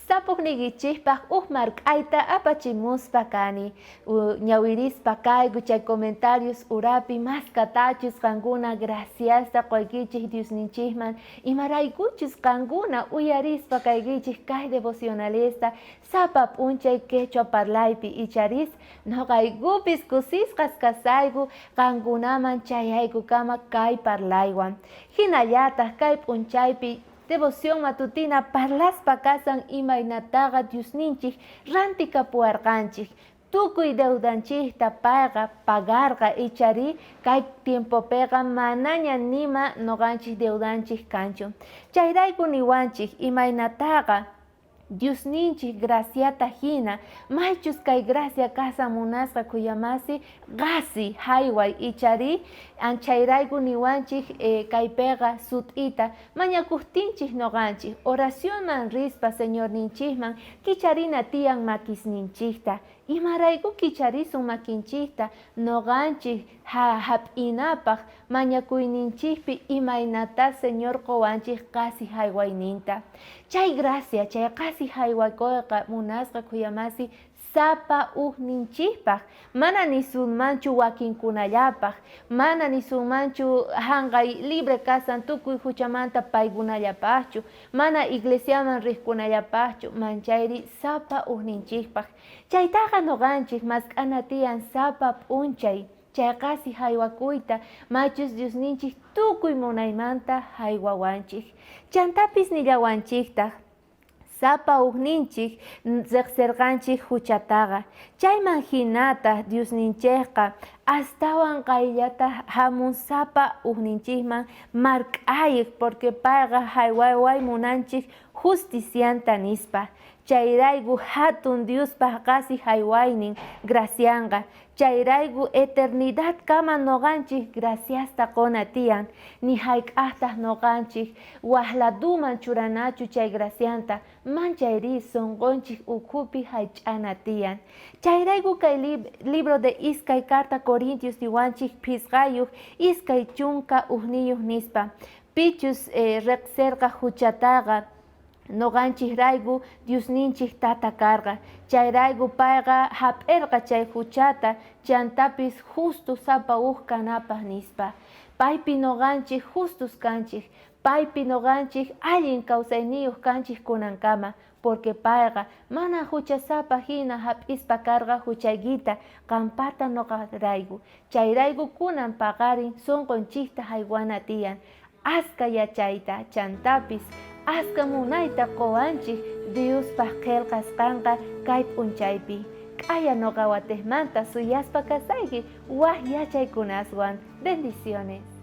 Sapojniykichejpaj uj mark'ayta apachimuspa kani. Ñawirispa kayku chay comentarios urapi maskatachus qankuna graciasta qoykichej Diosninchejman, imaraykuchus qankuna uyarispa kaykichej kay devocionalesta sapa p'unchay quechua parlaypi icharis noqaykupis kusisqas kasayku qankunaman chayaykukama kay parlaywan. Jinallataj kay p'unchaypi Devoción matutina parlaspa kasan imaynataqa Diosninchej rantikapuwarqanchej, tukuy deudanchejta payqa pagarqa icharí kay tiempopeqa manaña nima noqanchej deudanchej kanchu. Chayrayku niwanchej imaynataqa Diosninchej graciata jina, maychus kay gracia kasan munasqa khuyamasi qasi jayway icharí anchayrayku niwanchej kaypeqa sut'ita mañakojtinchej noqanchej oracionman rispa Señorninchejman kicharina tiyan makisninchejta. Imarayku kicharisun makinchejta noqanchej jap'inapaj mañakuyninchejpi imaynatá Señor qowanchej qasi jaywayninta. Chay gracia, chay qasi jaywakoyqa munasqa khuyamasi sapa ujninchejpaj, mana nisunmanchu wakinkunallapaj, mana nisunmanchu janqay libre kasan tukuy juchamanta paykunallapajchu, mana iglesiaman rejkunallapajchu, manchayri sapa ujninchejpaj. Chaytaqa noqanchej mask'ana tiyan sapa p'unchay. Chay qasi jaywakuyta maychus Diosninchej tukuy munaymanta jaywawanchej. Chantapis nillawanchejtaj, Sapa ujninchej rejserqanchej juchataqa. Chayman jinataj Diosninchejqa astawan qayllata jamun sapa ujninchejman mark'ayej, porque payqa jaywaway munanchej justicianta, nispa. Chayrayku jatun Diospa qasi jaywaynin gracianqa. Chayrayku eternidadkama noqanchej graciasta qona tiyan, ni jayk'ajtaj noqanchej waj ladoman churanachu chay gracianta, manchayrí sonqonchej ukhupi jallch'ana tiyan. Chayrayku kay libro de iskay carta Corintios niwanchej phisqayoj 21 nispa, pichus rejserqa juchataqa, Noqanchejrayku Diosninchej Tata karqa. Chayrayku payqa jap'erqa chay juchata, chantapis justo sapa uj kanapaj, nispa. Paypi noqanchej justos kanchej, paypi noqanchej allin kawsayniyoj kanchej kunankama, porque payqa mana juchasapa jina jap'ispa karqa juchaykita qanpata noqarayku. Chayrayku kunan paqarin sonqonchejta jaywana tiyan. Aska yachayta, chantapis aska munayta qowanchej Diospaj qhelqasqanqa kay p'unchaypi. K'aya noqa watejmanta suyaspa kasayki waj yachaykunaswan. Bendiciones.